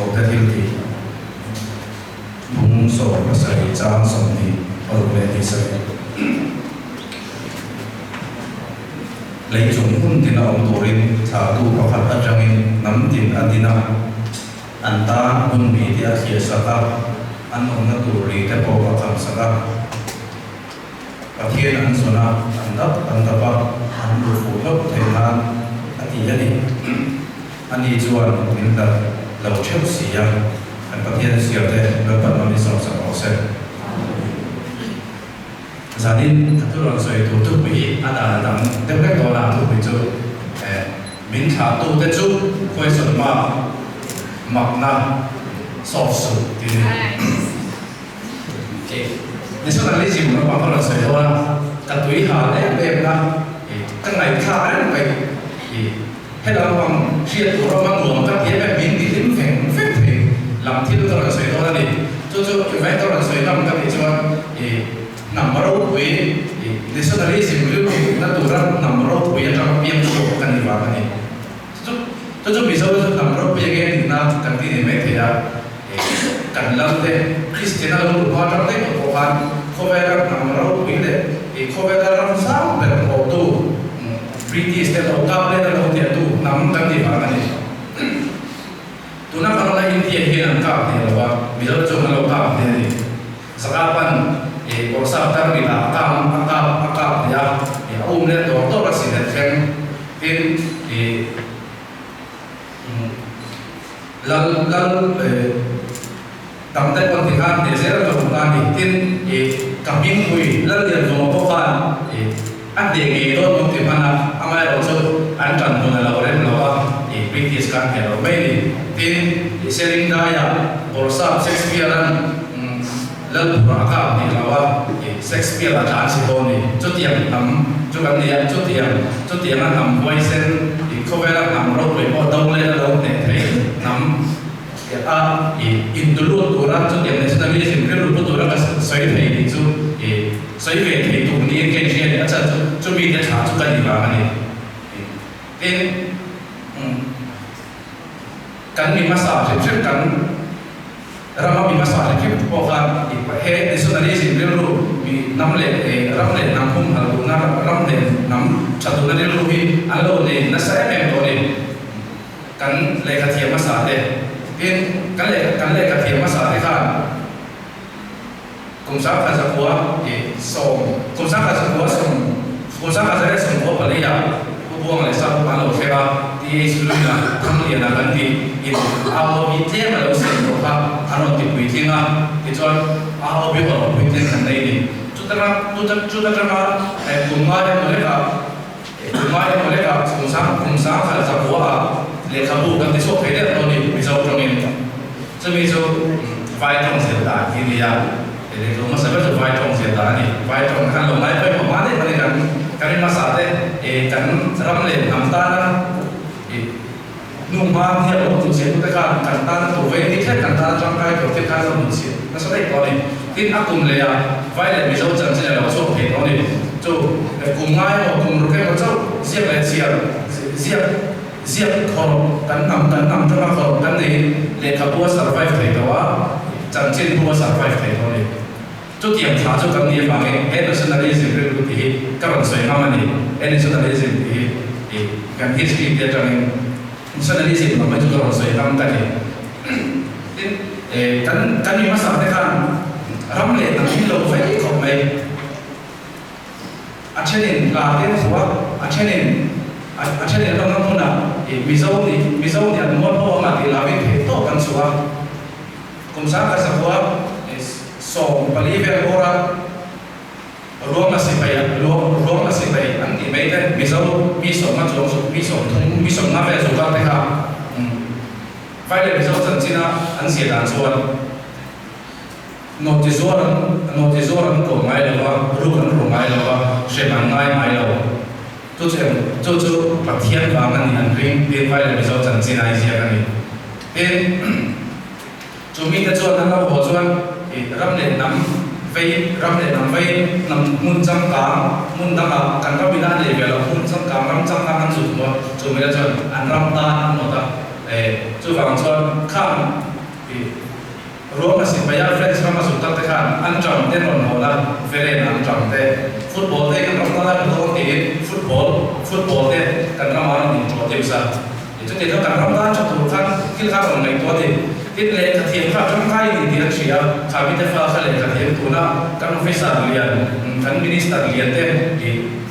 Tirhkohte thiltih bung 17 chang 26 leh ni sarih. Lei chung hmun tina awm turin thlahtu pakhat atangin hnam tin a din a, an tan hmun bi te a thliah sak a, an awmna tur ri te pawh a kham sak a. Pathian an zawn a, an dap an dap a, an lu fuh hlauh theih nan a ti a ni. Ani chuan min hlat lo theuh si a, kan Pathian siar te Lalpan rawn insawmsak rawh se. Zanin ka thu rawn sawi tur thupui hi a dan a dang deuh hlek dawn a, thupui chu min thlahtu te chu question mark makna solve suh tih a ni. Nationalism lampang ka rawn sawi dawn a, ka tui hal em em na, ka ngaihthlak reng mai he lampang hriat tur awm a nuam ka ti em em, min ti hlim veng veng thei lam thil ka rawn sawi dawn a ni. Chu chu event ka rawn sawi ngam ka tih chuan hnam ropui nationalism rilru na tura hnam ropui atanga piang chhuak ka ni vang a ni. Chu chu Mizo chu hnam ropui enge tihna kan ti nei mai thei a, kan lal te Kristiana lo luh hma atang daih tawh pawh khan khawvela hnam ropui leh khawvela ram sang ber pawhtu British te lo kap leh lo tiahtu hnam kan ni vang a ni. Tuna kan awmna India hian an kap hneh lo a, Mizo te chuan an lo kap hneh a ni. Zakapan Bawrhsap Tarmit ah a kap a kap a kap hneh a, a um leh dawr dawr a sin thleng. Tin, Lal lal dang te pawn tikhan hneh zel an lo hmu ta a ni. Tin, ka hmingpui Lallianvawma pawh khan a hneh ngei dawn maw ti hman a, amaherawhchu an tan hun a lo rem lo a, British khan hneh lo mai a ni. Tin, Seringdaiah Bawrhsap Shakespeare-a'n Lalphur a kap hneh lo a, Shakespeare a tlan si dawn ni. Chutiang hnam chu kan ni a, chutiang chutianga hnam huaisen khawvela hnam ropui pawh do leh a lo hneh thei hnam a intulut tura chutiang nationalism rilru pu tura ka sawi thei tih chu sawi ve thei tuk niin ka inhria a ni. A chhan chu chumi te thla chu ka ni vang a ni. Tin, kan mi hmasa hrim hrim kan. Rama mi hmasa leh kim pawh khan he nationalism rilru mi hnam leh ram leh hnam humhalh duhna, ram leh hnam tha duhna rilru hi an lo nei nasa em em tawh a ni. Kan lehkha thiam hmasa te tin kan lehkha kan lehkha thiam hmasa te khan kum 1960 kum 1910 kum 1994 ah Pu Buang leh Sap an lo thleng a, TH Luina, Thangliana kan tih in AOB tlem a lo siam tawh kha an rawn ti puitling a, tichuan AOB aw rawn puitling kan nei ni. Chuta chuta tanga kum ngai emaw lekah kum ngai emaw lekah kum sang kum 1900 ah lehkhabu kan ti chhuak thei der dawn ni Mizo tawngin. Chumi chu vai tawng zir dan hi a ni a, lehkhabu hmasa ber chu vai tawng zir dan a ni. Vai tawng khan lo ngai pawimawh hma daih mai kan kan in hmasa te kan ram leh hnam tana hnu hma hian lo duh chiah tute khan kan tana tur vei ni thleng kan tana tangkai tur thil khan lo hmu chiah nasa daih tawh a ni. Tin, a kum leh ah vai leh Mizo chanchin a lo chhuak thei tawh a ni. Chu kum ngai emaw kum ruk emaw chauh ziak leh chhiar ziak Ziak khawrh kan hnam kan hnam tanga khawrh kan nei lehkhabu a survive thei tawh a, chanchinbu a survive thei tawh a ni. Chutiang thla chu kan nih avangin he nationalism rilru tih hi ka rawn sawi ngam a ni. He nationalism tih hi ih kan history te atangin nationalism lam hi chu ka rawn sawi ngam ka ni. Tin, kan kan mi hmasa te khan ram leh hnam hi lo vei khawp mai. A thenin hla te an fuh a, a thenin a thenin an awmna hmunah ih Mizo nih Mizo nih an mualpho anga tih lavin theih tawp an chhuah a. Kum 1904 vel bawra Ruangla sipai Ruangla sipai an tih mai te Mizo mi sawmnga chuang chu mi 30 mi 50 vel chu kal te kha Vai leh Mizo chanchina an zia dan chuan Nawhti zuar an nawhti zuar an kawm ngai lo va, ruk an ru ngai lo va, hrem an ngai ngai lo. Chu chu eng chu chu Pathian vang a nih an ring tin vai leh Mizo chanchin a inziak a ni. Tin, chu mite chuan an lo haw chuan ih ram leh hnam vei ram leh hnam vei hnam hmun changkang hmun dangah kan ram ina a nei ve lo hmun changkang ram changkang an zut hmu a, chu mite chuan an ram tan an nawt a. Chuvang chuan khang. Ruang a sipai a, France rama zuk tak te khan an ṭam te rawn hawn a, Veren an ṭam te, football te kan ram tan a hmu dawn tiin football football te kan ramah rawn introduce a. Chuti chuan kan ram tan ṭha tur khan thil kha rawn ngaihtuah a ni. Tin, lehkha thiam kha ṭangkai a ni tih an hria a, kha mite fa kha lehkha thiam tuna kan officer lian, kan minister lian te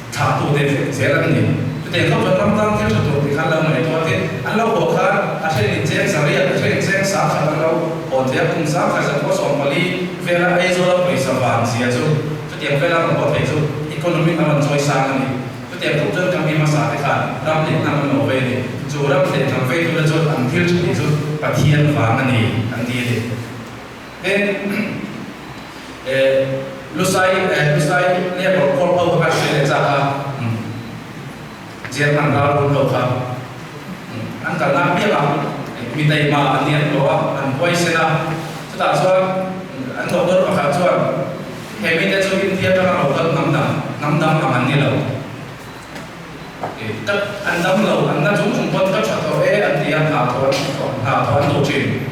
thlahtute zel an ni. Chutiang khawp chuan ram tan thil ṭha tur tih kha an lo ngaihtuah a, tin, an lo haw khan a thenin cheng zariat, a thenin cheng sangkhat an lo hawn thei a, kum sangkhat zakua 14 vela Aizawla pawisa van zia chu chutiang vela rawn haw thei chu economic a rawn chawi sang a ni. Chutiang khawp chuan ka mi hmasa te khan ram leh hnam an lo vei a ni. Chu ram leh hnam veitute chuan an thil ṭha tih chu Pathian vang a ni an ti a ni. Tin, Lusai, Lusai Labour Corps ho kha kan sawi leh chak a, German ral run ho kha an kalna apiang a, mi taima an ni an hlawh a, an huaisen a. Chutah chuan an doctor pakhat chuan he mite chu India atanga lo kal hnam dang, hnam dang ang an ni lo. Ka an dam lo, an na chung chung pawn ka tha tawh e an ti a, hna thawh an hna thawh an duh thin.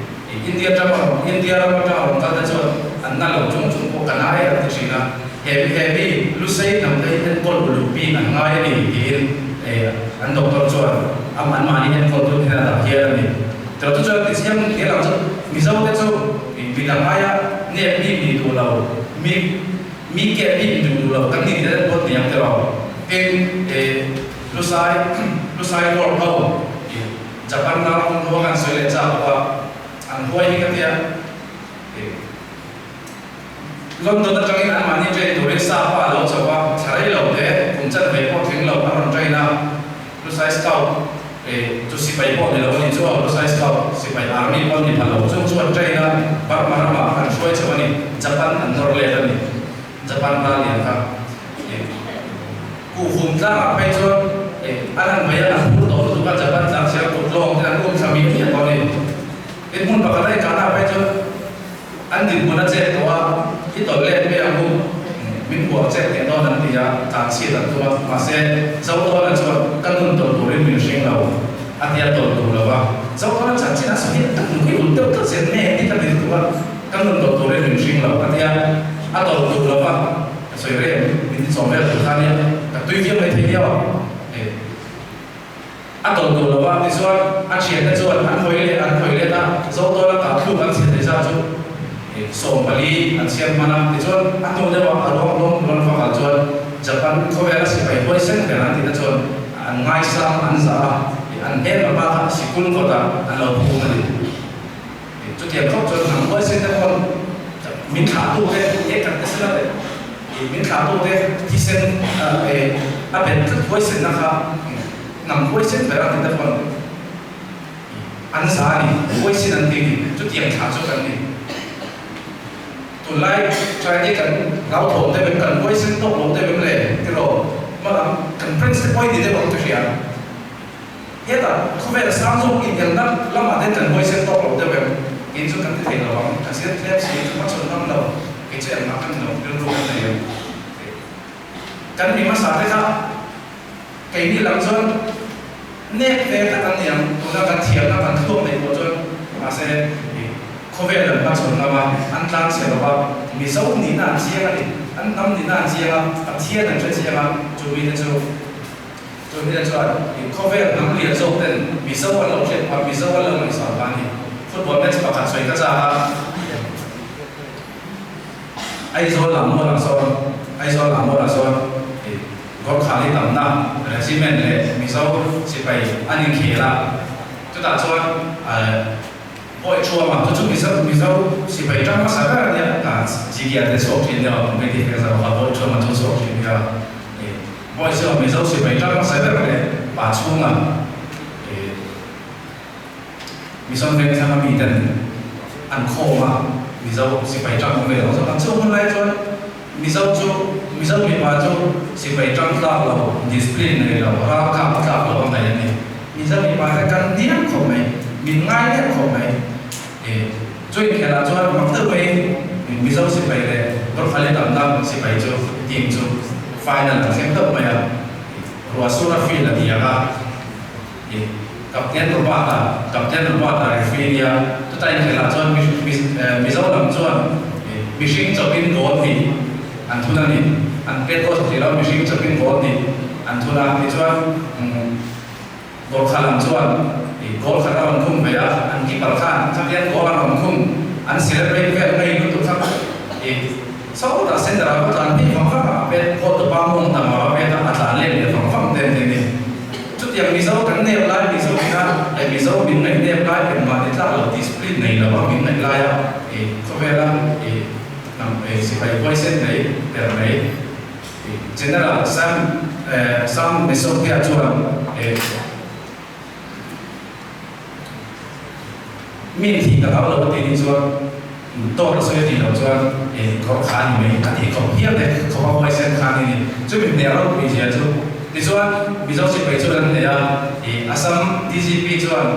India atanga rawn India ram atanga rawn kal te chuan an na lo chung chung pawh ka na e an ti thin a. He he mi Lusei hnam te hi enkawl uluk bik an ngai a ni tiin an doctor chuan anmahni enkawl tu hian a dah hial a ni. Tilo chu chuan tichiang hle lang chu Mizo te chu midang aia nep bik nih duh lo, mi mi kep bik duh duh lo kan ni tih te pawh niang tiraw. Tin Lusai Lusai Corps ho Japan ram hung an sawi leh chak bawk a, an huai hi ka tia. London atangin anmahni train turin sa pa a lo chauh a, thla rei lo te, kum chanve pawh tling lo a rawn train a. Lusai Scout chu sipai pawh ni lo a ni chu aw, Lusai Scout sipai army pawh ni pha lo chung chu an train a, Burma ramah an hruai chauh a ni, Japan an nawr let a ni, Japan ral lian kha. Kuhvum tlangah phei chuan an han vei a, an phur tawh lutuk a, Japan tlang chhiar kut lawng ten an um thla miah miah tawh a ni. Tin, hmun pakhat a inkanah phei chuan An dinhmun a chet tawh a, i tawlh let mai ang u, min huam chet teh dawn an ti a, tlan chhiat an tum a, mahse Zotawna chuan ka nun tawlh turin min hring lo a ti a, tawlh duh lo va, Zotawna chanchin a sawi hian ka hnuk hi ulh deuh tlat zel nge tih ka ti lutuk a, ka nun tawlh turin min hring lo a ti a, a tawlh duh lo va, ka sawi reng min ti chawm vel tur kha nia, ka tui viau mai thei viau ang. A tawlh duh lo a, tichuan a thiante chuan an hawi leh an hawi let a, Zotawla kah thluk an chhiat leh zat chu 14 an chhiat hman a, tichuan a hnu deuh ah a ruang hlawm hlawm an va kal chuan Japan khawvela sipai huaisen ber an tihna chuan an ngaisang an zah a, an hmelma pa kha sikul kawtah an lo phum a ni. Chutiang khawp chuan hnam huaisen te pawn min thlahtute he kan ti sela leh min thlahtute thisen a bet tlat huaisenna kha hnam huaisen ber a ti te pawn an za a ni, huaisen an ti a ni. Chutiang thlah chu kan ni. Tunlai thaite kan hlauthawm deuh em, kan huaisen tawk lo deuh em le tiraw? Hmalam kan friends te pawh hi ni deuh ang ka hria. Hetah khawvel sang zawk inelna lamah ten kan huaisen tawk lo deuh em? Kei chu kan ti thei lo ang, ka zir tlem si, ka hmachhawn ngam lo, kei chu engmah ka ni lo, rilru kan nei em? Kan mi hmasa te kha keini lam chuan nek ve tak an ni ang, tuna kan thiamna kan thluak neih pawh chuan mahse khawvel an hmachhawn ngam a, an tlang chhe lo va, Mizo nihna an chiang a ni, an hnam nihna an chiang a, Pathian an hre chiang a, chu mite chu. Chumi chuan khawvel hnam lian zawk ten Mizo an lo hriat phah, Mizo an lo ngaihsan phah a ni. Football match pakhat sawi ka chak a, Aizawl lam mualah sawn, Aizawl lam mualah sawn Gorkhali tamna regiment leh Mizo sipai an inkhel a, chutah chuan Pawi thuama chu chu Mizo Mizo sipai tang hmasa ber a nia, Zigia te chhuak thin nia, Committee te zau kha Pawi thuama chu chhuak thin nia. Pawi chu Mizo sipai tang hmasa ber leh pa chhunga Mission Vengthlang a miten an khawm a, Mizo sipai tang awm ve lo zawk ang. Chu hun lai chuan Mizo chu Mizo mipa chu sipai tang tlak lo, discipline nei lo, ralkap tlak lo a ngaih a ni. Mizo mipa te kan hniam khawp mai, min ngai hniam khawp mai. Chu inkhelh ah chuan mak deuh mai Mizo sipai leh Gorkhali tamna sipai chu team chu final an thleng deuh mai a. Ruahsura field a ni ang a, Captain Robert-a, Captain Robert-a referee nia. Chuta inkhelh ah chuan. mihring chawpin goal hnih an thun a ni. An pet goal satih lo, mihring chawpin goal hnih an thun a. Tichuan Gorkha lam chuan goal khat a rawn khum ve a, an keeper khan khatian goal a rawn khum an celebrate vel ngei lutuk kha sawtah center ah va tlan phei vang vang a, a pet goal tupa mawng tam a va pet a, a tlan let leh vang vang te an ti a ni. Chutiang Mizo kan nep lai, Mizo ina leh Mizo min ngaih nep lai engmah ni tlak lo discipline nei lo a min ngaih lai a i khawvela i hnam i sipai huaisen mai per mai i General Sam Sam Mesopia chuan i min thih ka hau lo a ti ni chuan tawk a sawi a tih loh chuan i khawrh kha a ni mai a tih khawp hial te khawp a huaisen kha a ni ni. Chumi hne ropui zia chu tichuan Mizo sipai chuan an nei a, i Assam DGP chuan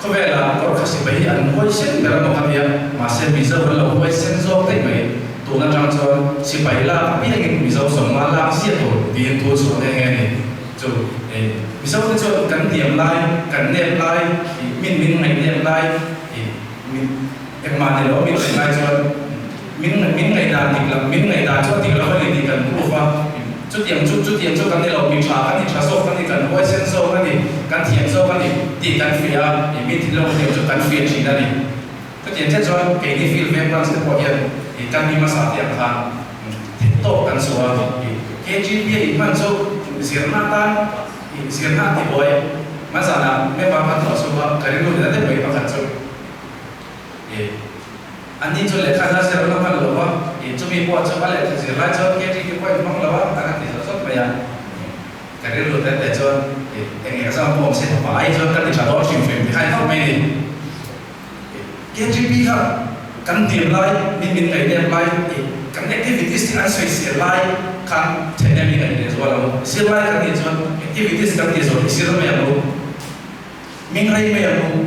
khawvelah Gorkha sipai hi an huaisen ber a maw kha tia, mahse Mizo an lo huaisen zawk daih mai. Tun atang chuan sipai lak apiangin Mizo sawmnga lak ziah tur tiin thu chhuah nghe nghe a ni. Chu i Mizo te chuan kan hniam lai, kan nep lai, i min min ngaih nep lai, i min engmah ni lo min ngaih lai chuan min min ngaih dan dik lo, min ngaih dan chu a dik lo a ni tih kan proof a, chutiang chu chutiang chu kan ni lo, mi tha kan ni, tha zawk kan ni, kan huaisen zawk a ni, kan thiam zawk a ni tih kan fiah a, i min thinlung thiam chu kan fiah thin a ni. Chutiang chiah chuan keini field veng branch te pawh hian i kan mi hmasa te ang khan theih tawk kan chhuah a, i KGP a inhman chu zirna atan i zirna a ti buai. Hmanzanah member kan thawh chhuak a, ka rilru nena deuh mai pakhat chu i anni chu lehkha hla zir an la hman lo va, i chumi pawh chu a lehkha zir lai chuan KGP pawh a inhmang lo a, an han ti zawt zawt mai a. Ka rilru te te chuan i eng exam pawh awm se fapa ai chuan ka ti tha dawn hrim hrim ti khai khawp mai ni. KGP kha kan hniam lai, min min ngaih nep lai, i kan activities te an sawisel lai khan theihna min ngaih leh zual ang u. Zirlai kan nih chuan activities kan tih zawh hi zir mai ang u, min rei mai ang u.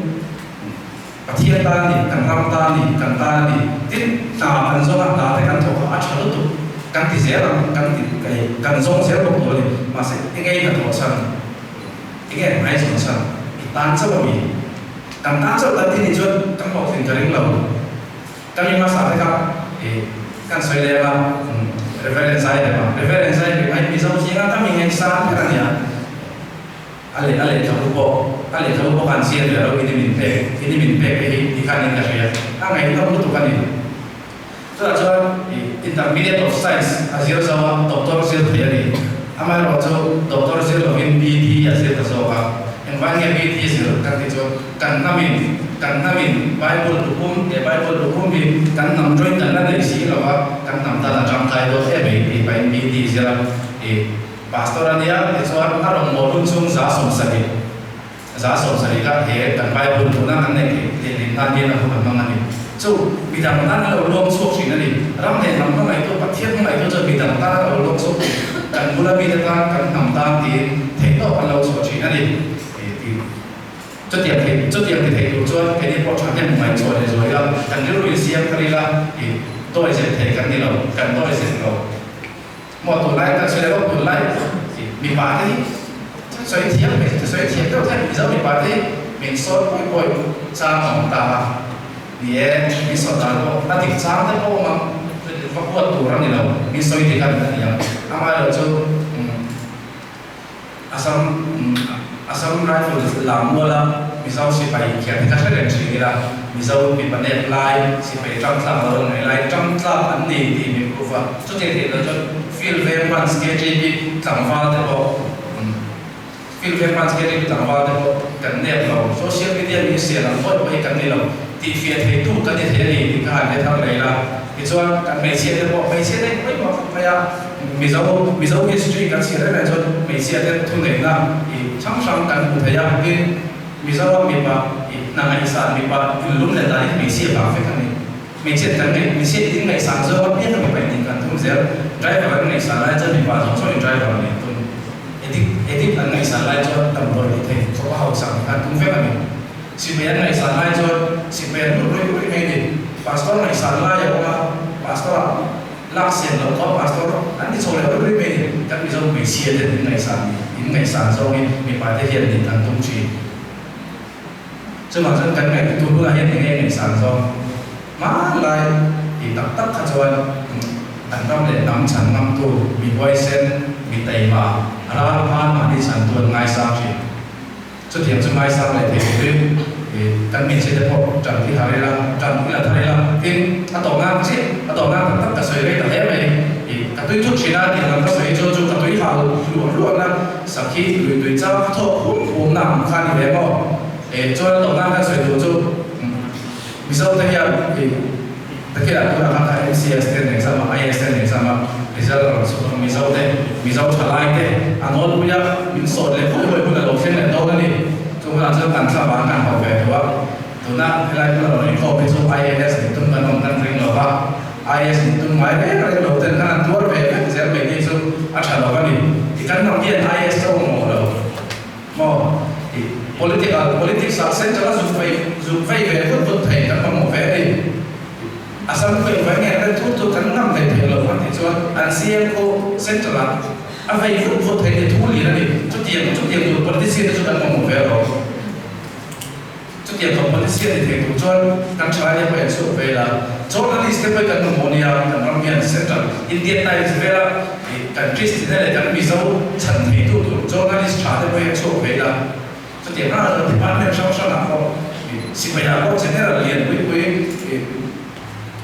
Pathian tan a ni, kan ram tan a ni, kan tan a ni. Tin, hna kan zawng a, hna te kan thawk a, a tha lutuk. Kan ti zel ang, kan ti kan zawng zel bawk tur a ni. Mahse, engei hnathawh chhan? Enge hmai zawn chhan? I tan chauh a mi? Kan tan chauh kan tih nih chuan ka hlawhtlin ka ring lo. Ka mi hmasa te kha i kan sawi leh anga Reverend Zairema, Reverend Zairema hi Mizo zinga ka mi ngaihsan ber a nia. A leh a lehkhabu pawh a lehkhabu pawh khan chian ve lo in i min pek in i min pek te hi ti khan in ka hria. A ngaihnawm lutuk a ni. Chutah chuan i Intermediate of Science a zir zo a, Doctor zir thei a ni. Amaherawh chu Doctor zir lovin BT a zir ta zawk a. Engvai nge BT zir kan tih chuan kan hnamin kan hnamin Bible lukhum he Bible lukhum hi kan hnam join kan la nei si lo va, kan hnam tan a tangkai dawn em mai tih pahin BT zir a i Pastor a nia tichuan a rawn mawl hun chhung 70% 70% kha he kan Bible tuna kan neih theih leh leh nan hian a hun a hmang a ni. Chu midang tan a lo luang chhuak thin a ni. Ram leh hnam hmangaihtu, Pathian hmangaihtu chuan midang tan a lo luang chhuak thin. Kan bula mite tan, kan hnam tan tiin theihtawp an lo chhuah thin a ni. Tih chutiang thei chutiang ti thei tur chuan keini pawh thahnem ngaihchhuah leh zuai ila, kan rilru in siam thar ila, ih dawizep thei kan ni lo, kan dawizep lo. Maw tunlai kan sawi leh tunlai mipa te hi sawi thiam hmeichhe sawi thiam deuh thei Mizo mipa te hi min sawi pawi pawi chang a awm ta a ni e, min sawi dan pawh a dik chang te pawh awm ang va huat tur a ni lo min sawi dik a ni ang amaherawh chu Assam Assam Rifles lam muala Mizo sipai inkhel hi ka hre reng thin ila, Mizo mipa nep lai, sipai tangtlak lo an ngaih lai, tangtlak an nei tih min proof a, chutiang theih loh chuan Field Veng Branch KJP tlangval te pawh Field Veng Branch KJP tlangval te pawh kan nep lo, social media min sial ang pawih pawh hi kan ni lo, tihfiah theitu kan ni thei a ni tih kha han hre thar leh ila, tichuan kan hmeichhia te pawh hmeichhia te pawimawh khawp mai a. Mizo Mizo history kan chhiar reng reng chuan hmeichhia te thuneihna i hrang hrang kan hmu thei a, tin Mizoram mipa i hna ngaihsan mipa inlum leh dan hi hmeichhia vang vek a ni. Hmeichhiat kan ngaih hmeichhia in ngaihsan zawk apiang a mipa in kan tum zel. Driver an ngaihsan lai chuan mipa zawng zawng in driver an in tum. Edit edit an ngaihsan lai chuan damdawi ti thei khawp a hausak ni khan tum vek a ni. Sipai an ngaihsan lai chuan sipai an lut ruih ruih mai a ni. Pastor ngaihsan lai a awm a, pastor ah Lak siam loh kha pastor an ti chho leh rui rui mai ni. Kan Mizo hmeichhia ten in ngaihsan ni, in ngaihsan zawngin mipa te hian nih kan tum thin. Chuvang chuan kan ngaihtuah tur hunah hian enge ngaihsan zawng hmanlai i. Tih tak tak kha chuan an ram leh hnam chhan ngamtu mi huaisen, mi taima, ral hman mahni chhantu an ngaisang thin. Chutiang chu ngaisang leh thei turin kan hmeichhia te pawh tan hi har ila, tan hi la thar ila. Tin, a tawh nan chiah, a tawh nan tak tak ka sawi rei ta hle mai. Ka tui thut thin a, tiang lam ka sawi chu chu ka tui hal hluah hluahna sakhi lui tui chang a thawk hum humna ang kha a ni ve maw? Chuan a tawh nan kan sawi tur chu Mizo te hian Takila tunah khan kha MCS te an exam a, IAS te an exam a, result a rawn chhuak a, Mizo te, Mizo thalai te a nawlpui a, min sawt leh hawi hawi hun a lo thleng leh dawn a ni. Chu hunah chuan kan thla vang kan hauh ve tawh a, tuna helai hmun a rawn inkhawm hi chu IAS nih tum kan awm kan ring lo va, IAS nih tum ngai reng reng lo ten khan an tuar ve vek zel mai ni chu a tha lo a ni. I kan hnam hian IAS chu a awm lo. Maw? I political politics ah central a zuk vei zuk vei ve vut vut thei kan mamawh ve a ni. Assam khaw invai nge an thut chu kan ngam hlei thei lo an tih chuan an CM khu central ah a vei vut vut thei ni thu lian a ni. Chutiang chutiang tur politician te chu kan mamawh ve alawm. Chutiang competition ni thei tur chuan kan thalai te pawh in chhuak ve ila, journalist te pawh hi kan mamawh nia, kan ram hian Central Indian Times vela kan Christina leh kan Mizo chhan thei tu tur journalist tha te pawh hi an chhuak ve ila, chutiang hna chuan department hrang hrangah pawh sipai ah pawh general lian pui pui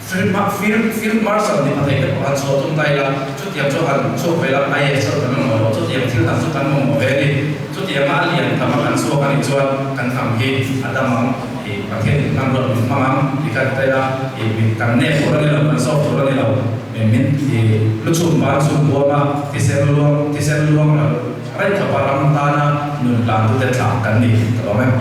Field Marshal ni pahnih te pawh han chhuah tum ta ila, chutiang chu han chhuak ve la, IAS chu kan mamawh lo, chutiang thil dang chu kan mamawh ve a ni. Chutianga a lian tam a kan chhuak a nih chuan kan hnam hi a dam ang, ih Pathian in hmanruat min hmang ang tih kha ti ta ila, ih min kan nep tur a ni lo, kan zawk tur a ni lo, min ih lu chhun ban chhun buam a, thisen luang thisen luang ral rei khawpa ram tana nun hlantute thlak kan ni ka lawm em.